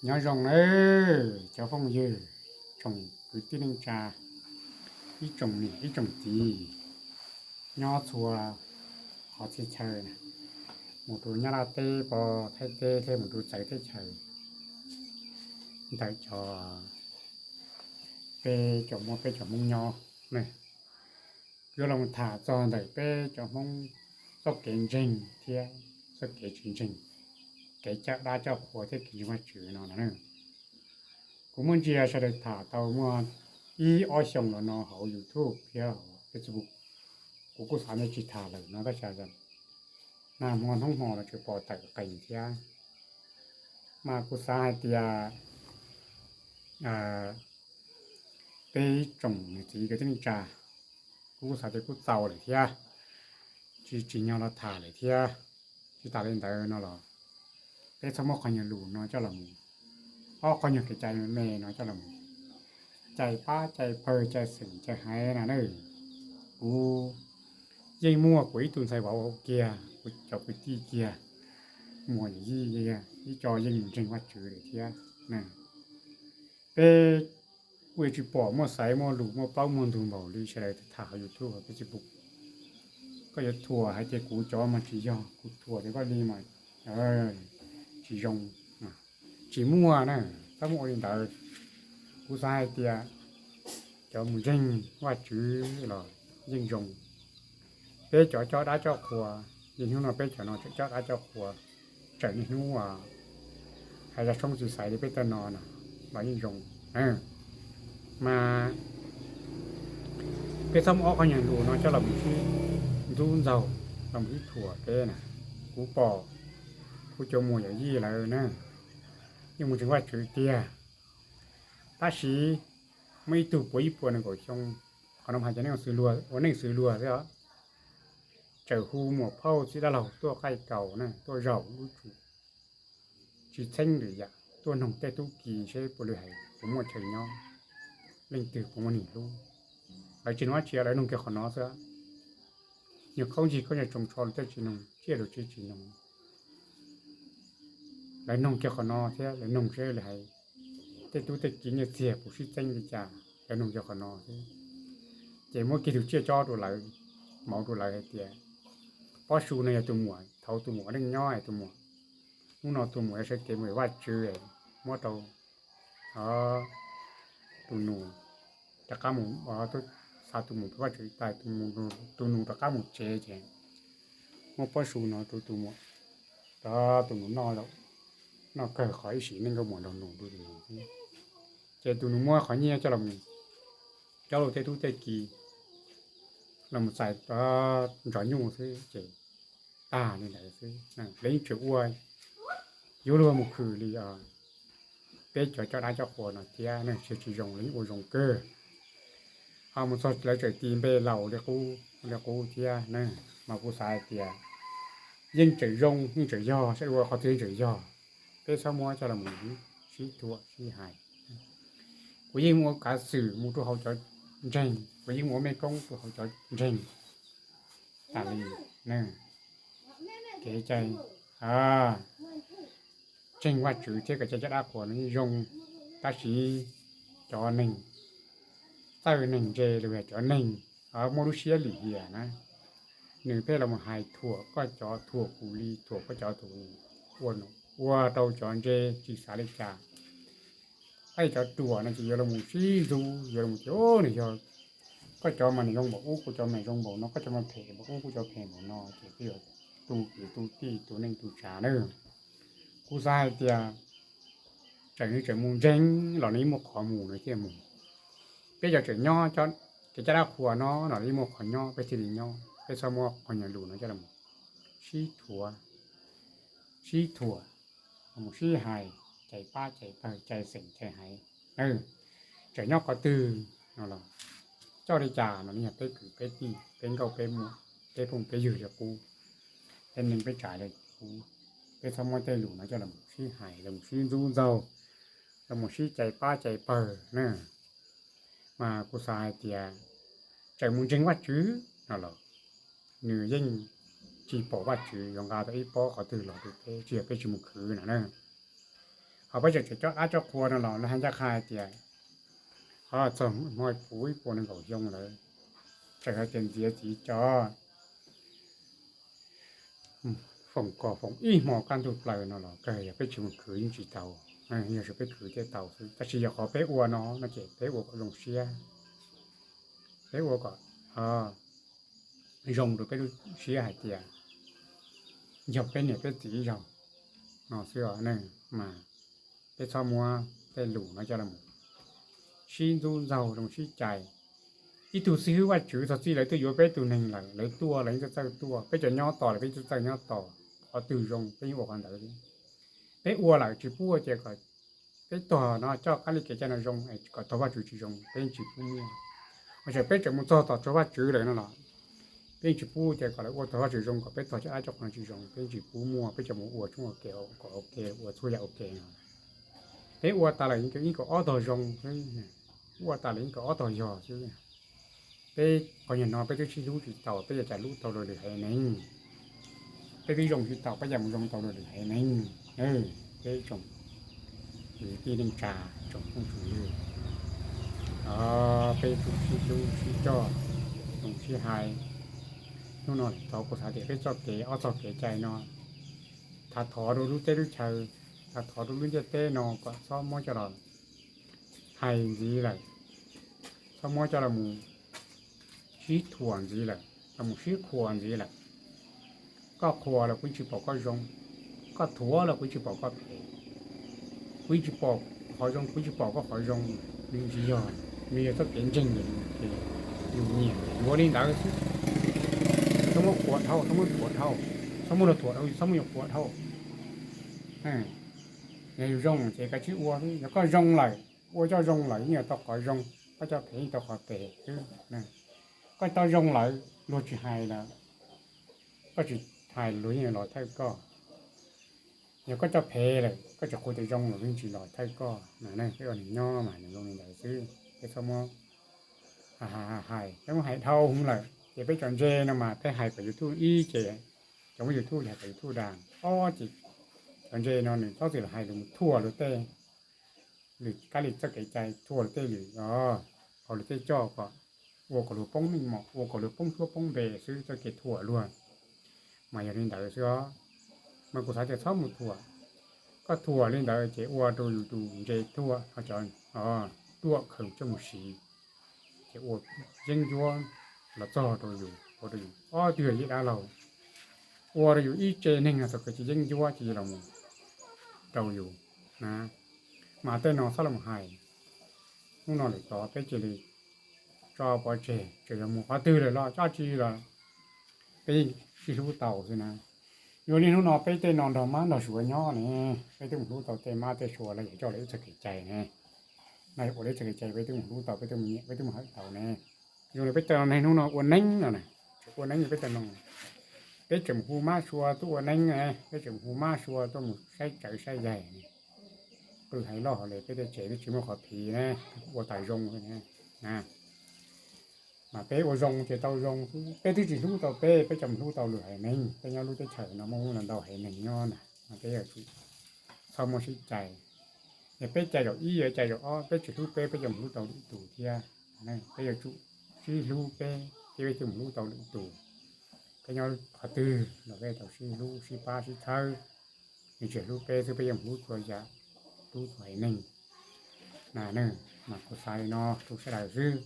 Nyob zoo nawb cov phooj ywg, tsoom kwv tij neej tsa, ib tsoom niam ib tsoom txiv nyob txhua qhov txhia chaw, mus rau Nyab Laj teb, Pov Thaib teb thiab mus rau txawv teb chaws ntawm cov peb cov muaj peb cov Hmoob nyob ne. Yuav los tham txog ntawm peb cov Hmoob txoj kev ntseeg thiab txoj kev tsis ntseeg, kev coj dab coj qhua thiab kev ntseeg Vajtswv no na. Kuv muab ntsia sawv daws tham tau muaj ib ob xyoos los no hauv YouTube thiab Facebook, kuv kuj xav tias tsis tham lawm no tab sis nag hmo hnub hmo los tseem pom tawm qees thiab. Mas kuv xav hais tias peb ib tsoom niam txiv kwv tij neej tsa, kuv kuj xav tias kuj txaus lawm thiab, tsis tsim nyog los tham lawm thiab. Tsis tas li ntawd no los peb txhob muab qhov nyuag lus no coj los mus, ob qhov nyuag kev cai me me no coj los mus cais pab cais pawg cais xeem cais haiv na. Kuv yeej muaj kuv ib tug ntxhais vauv hauv kiag, kuv cov kwv tij kiag, muam yij, ib co yeej mus ntseeg Vajtswv lawm thiab. Peb kuj yuav tsis pom muaj xaiv muaj lus muaj plaub muaj ntug npaum li sawv daws tham hauv YouTube hauv Facebook. Koj yuav thuam hais tias kuv cov mas tsis yog, kuv thuam tias koj li mas tsis zoo, tsis muaj na, txhob muaj ua li ntawd. Kuv xav hais tias cov mus ntseeg Vajtswv los yeej zoo. Peb cov coj dab coj qhua, niaj hnub no peb cov no tseem coj dab coj qhua, tseem niaj hnub hais zaj tshoob txiv xaiv li peb tej no los yeej zoo. Mas peb txhob muab ob qhov nyuag lus no coj los mus sib ntxub ntxaug, los mus sib thuam peb na. Kuv pom kuv cov muam yawm yij lawv na, yeej mus ntseeg Vajtswv tiag, tab sis muaj ib tug puas ib puas nees nkaum xyoo, qhov no hais cov neej xws luag, ua neej xws luag xwb os, tseem hu muam phauj txiv dab laug tuaj qaij kaus na, tuaj zaum lub tsum, tsis txheeb lwm yam, tuaj noog tej tub ki seb puas li hais puas muaj chaw nyob, leej twg puas muaj neeg hlub. Lawv tsis noog dab tsi, lawv noog kiag qhov no xwb. Nyuag khaub ncaig khaub ncaig tsoos tsho lawv tej tsis noog, tsiaj lus tsis tsis noog. Lawv noog kiag qhov no thiab lawv noog seb li hais tej tub tej ki nyiaj txiag puas sib txeeb li cas, lawv noog kiag qhov no xwb. Ces muab kiag tus tsiaj cob rau lawv, mauv rau lawv hais tias pob su no yog tus muam, thaum tus muam neej nyob es tus muam, hnub no tus muam yuav sawv kev mus Vajtswv, muab rau tus nus rov qab mus, xav tus muam pab Vajtswv tas, tus nus rov qab mus tsev ces muab pob su no rau tus muam, rau tus nus noj, noj kawg qhov ib sim neej nkauj muam nraug nus rau tus nus. Ces tus nus muab qhov nyiaj coj los, coj los tej tub tej ki los mus txais ntsov nyuj xwb ces tag li ntawd xwb. Lawv yeej tseem ua, yuav luag mus khwm li peb cov coj dab coj qhua no thiab, tsis tsis zoo, lawv yeej ua zoo kawg. Ho mus txog lawv tseem tis npe laus li qub li qub thiab na. Mas kuv xav hais tias yeej tseem zoo yeej tseem yog, saib ua qhov twg yeej tseem yog. Peb txhob muab coj los sib thuam sib hais. Kuv yeej mus ua kav xwm mus rau hauv cov ntseeg, kuv yeej mus ua mej koob rau hauv cov ntseeg tas li. Kev cai ntseeg Vajtswv thiab kev cai coj dab qhua no yeej zoo, tab sis cov neeg txawj neeg ntse los yog cov neeg muaj lub siab lim hiam na, nws pheej los hais thuam koj cov, thuam kuv li, thuam koj cov, thuam ua, ua rau cov ntse tsis xav li cas. Cov ruam no ces yuav los sib ntxub, yuav los tias nws yog, koj cov mas nws zoo npaum ub, kuv cov mas zoo npaum no, koj cov mas phem npaum ub, kuv cov phem npaum no, ces peb yuav tu kwv tu tij, tu neej tu tsav na. Kuv xav hais tias tseem nws tseem mus ntseeg los nws yeej muaj qhov mus nws thiaj mus. Peb cov tseem nyob, kev coj dab qhua no los yeej muaj qhov nyob peb thiaj li nyob. Peb txhob muab qhov nyuag lus no coj los sib thuam, sib thuam, mus sib hais, cais pab cais pawg, cais xeem cais haiv. Tseem nyob qhov twg no los coj li cas no los yog peb kwv peb tij, peb nkauj peb muam, peb phooj peb ywg li qub, peb neej peb tsav li qub. Peb txhob muab tej lus no coj los sib hais, los sib ntxub ntxaug, los sib cais pab cais pawg na. Mas kuv xav hais tias tseem mus ntseeg Vajtswv no los nws yeej tsis pom Vajtswv yuav nqa tau ib pob qhov twg los rau peb, tsis yog peb tsis mus khwv no na. Ho peb tseem tseem coj dab coj qhua no los lawv hais ncaj qha hais tias, o, txog hmo puv ib puas nees nkaum xyoo lawm, txawm hais tias ntxiav txiv cov foom kos foom ib hmo kaj ntug plaws no los kawg yog peb tsis mus khwv yeej tsis tau. Yog peb khwv thiaj tau xwb, tab sis yog qhov peb ua no no ces peb ua kom zoo siab, peb ua kom zoo rau peb lub siab hais tias yog peb niam peb txiv ib zaug no xwb os. Mas peb txhob muab tej lus no coj los sib ntxub ntxaug zoo sib cais. Ib tug xib hwb Vajtswv txog txij lawv twb yuav peb tug neeg lawm, lawv tuaj los yeej txawj txawj tuaj, peb cov nyob tos los peb txawj txawj nyob tos, qhov twg zoo peb yeej ua qhov ntawd. Peb ua lawm tsis pub ua ces kom peb tog no coj qab li kev cai no zoo, kom tog Vajtswv tsis zoo peb yeej tsis pub muaj. Ho tseem peb tseem mus txog tom tog Vajtswv lawm no los peb yeej tsis pub ua ces kom lawv ua tog Vajtswv zoo kom peb tog cov dab coj qhua no tsis zoo, peb yeej tsis pub muaj, peb coj mus ua tshoob ua ke kom ua ke, ua txhua yam ua ke no. Peb ua tas lawm yeej kaum ob tog zoo xwb, ua tas lawm yeej kaum ob tog yog xwb. Peb qhov nyuag no peb twb sib hlub tsis tau, peb yuav cas hlub tau luag lwm haiv neeg? Peb twb zoo tsis tau, peb cas mus zoo tau luag lwm haiv neeg? Peb tsoom kwv tij neej tsa, tsoom phooj tsoom ywg, peb tsum sib hlub sib coj, zoo sib hais. Hnub no thov kuv xav tias peb txoj kev, ob txoj kev cai no, thav thov rau lub teb lub chaw, thav thov rau lub ntiaj teb no kom txhob muab coj los hais ntxiv lawm, txhob muab coj los mus sib thuam ntxiv lawm, los mus sib qhuas ntxiv lawm. Koj qhuas los kuv tsis pom koj zoo, koj thuam los kuv tsis pom koj phem. Kuv tsis pom qhov zoo, kuv tsis pom koj qhov zoo, nws tsis yog, nws yog txoj kev ntseeg, yus nyiam yuav li ntawd xwb. Txhob muab qhuas dhau, txhob muab thuam dhau, txhob muab luag thuam dhau, txhob muab yuav qhuas dhau. Yog yus zoo ces koj tsib ua, yog koj zoo lawm, ua coj zoo lawm yeej yuav tau qhov zoo, koj coj phem yeej tau qhov phem xwb. Koj tau zoo lawm luag tsis hais lawm, koj tsis hais luag yeej los thawj koj. Yog koj coj phem lawm, koj tsis qhuas tias zoo los yeej tsis los thawj koj. Peb ua neeg nyob mas nws zoo li ntawd xwb, peb txhob muab hais, peb muab hais dhau hwv lawm ces peb cov ntse no mas peb hais kom YouTube ib ces cov muaj YouTube hais kom YouTube dag, ob ces cov ntse no nws txhob txwm los hais lus mus thuam luag tej lwm kab li txoj kev cai, thuam luag tej lwm, hauv luag tej coj kom ua kom luag poob meej mom, ua kom luag poob suab poob npe xwb, txoj kev thuam luag mas yog li ntawd xwb os. Mas kuv xav tias txhob mus thuam, koj thuam li ntawd ces ua rau yus tus ntse thuam, cov ruam khaws coj mus siv ces ua yeeb ncuab los txog rau yus, ua rau yus ob tug yawm yij dab laug, ua rau yus ib tse neeg no txog kawg ces yeeb ncuab ces los mus rau yus na. Mas tej no txhob los hais. Hnub no lawm tod peb cia li tso pov tseg, tseem yog mus qhov twg lawm los tso tsi los peb yeej sib hlub tau xwb na. Yog li hnub no peb tej no nrog mab nrog suav nyob ne, peb twb mus hlub tau tej mab tej suav los yog coj lawv ib txoj kev cai ne. No ua lawv ib txoj kev cai peb twb mus hlub tau, peb twb mus nyiam, peb twb mus hawm tau ne. Zoo li peb tej no neeg hnub no ua neeb no na, tseem ua neeb li peb tej no, peb tseem hu mab sua tuaj ua neeb ne, peb tseem hu mab sua tuaj mus saib tsawv saib yaig ne. Qw hais loj hais li peb tej tsev twb tsis muaj qhov phiv ne, ua tas zoo na. Mas peb ua zoo ces tau zoo xwb, peb twb tsis hlub tau peb, peb coj mus hlub tau lwm haiv neeg. Peb nyob lub teb chaws no muaj ntau haiv neeg nyob na, mas peb yuav tsum txhob muab sib cais. Yog peb cais zaum ib, yog cais zaum ob, peb tsis hlub peb, peb coj mus hlub tau lwm tus thiab. Peb yuav tsum sib hlub peb thiab peb thiaj mus hlub tau lwm tus. Peb nyob qhov twg los peb tau sib hlub sib pab sib txhawb. Nws tsis hlub peb xwb, peb yuav mus hlub txhua yam, hlub txhua haiv neeg na. Mas kuv xav li no rau sawv daws xwb.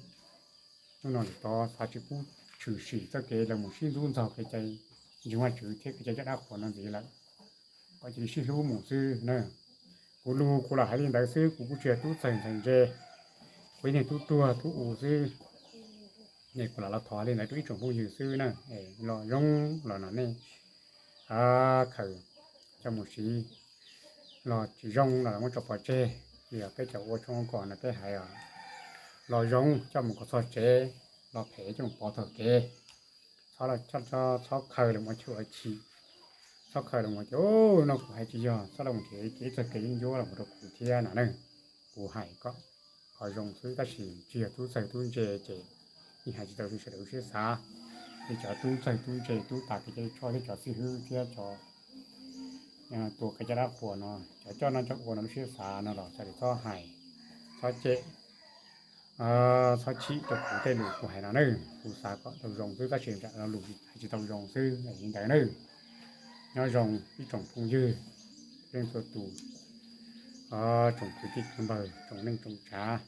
Hnub no lawm tod xav tsis pub tshwm sim txoj kev los mus sib ntxub ntxaug kev cai ntseeg Vajtswv thiab kev cai coj dab qhuas no ntxiv lawm. Kom cia li sib hlub mus xwb na. Kuv lus kuv los hais li ntawd xwb, kuv kuj tsis yog tub txawg ntxhais ntse, kuv ib niag tub tuag tub u xwb. Es kuv lam los thov li ntawd rau ib tsoom phooj ywg xwb na. Los zoo los no nej khaws coj mus siv, los tsis zoo los muab tso pov tseg. Yog peb cov ua tshoob ua kos no peb hais os, los zoo coj mus kom txog tsev, los phem coj mus pov txog kev. Txhob, txhob khaws los mus ua chwj ua chim, txhob khaws los mus tias no kuv hais tsis yog, txhob los mus nrhiav kev txog kev yeeb ncuab los mus rau kuv thiab no na. Kuv hais kom zoo xwb tab sis tsis yog tub txawg tub ntse ces yeej hais tsis tau li sawv daws lub siab xav. li cov tub txawg tub ntse, tub tas kev cai lij choj thiab cov xib hwb thiab cov tua kev cai dab qhuas no, cov coj noj coj ua no lub siab xav no los sawv daws txhob hais, txhob cem, txhob chim rau kuv tej lus kuv hais no nawb. Kuv xav kom tau zoo xwb tab sis nram lo lus hais tsis tau zoo xwb li ntawd nawb. Nyob zoo ib tsoom phooj ywg, leej txhua tus, tsoom kwv tij kwv npawg, tsoom neej tsoom tsav,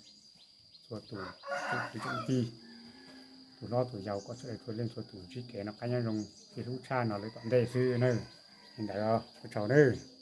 txhua tus, tsoom kwv tsoom tij, tus hlob tus yau, kom sawv daws txhua leej txhua tus ntsib kev noj qab nyob zoo txij hnub tshaj no lawm tom ntej xwb nawb. Li ntawd, ua tsaug nawb.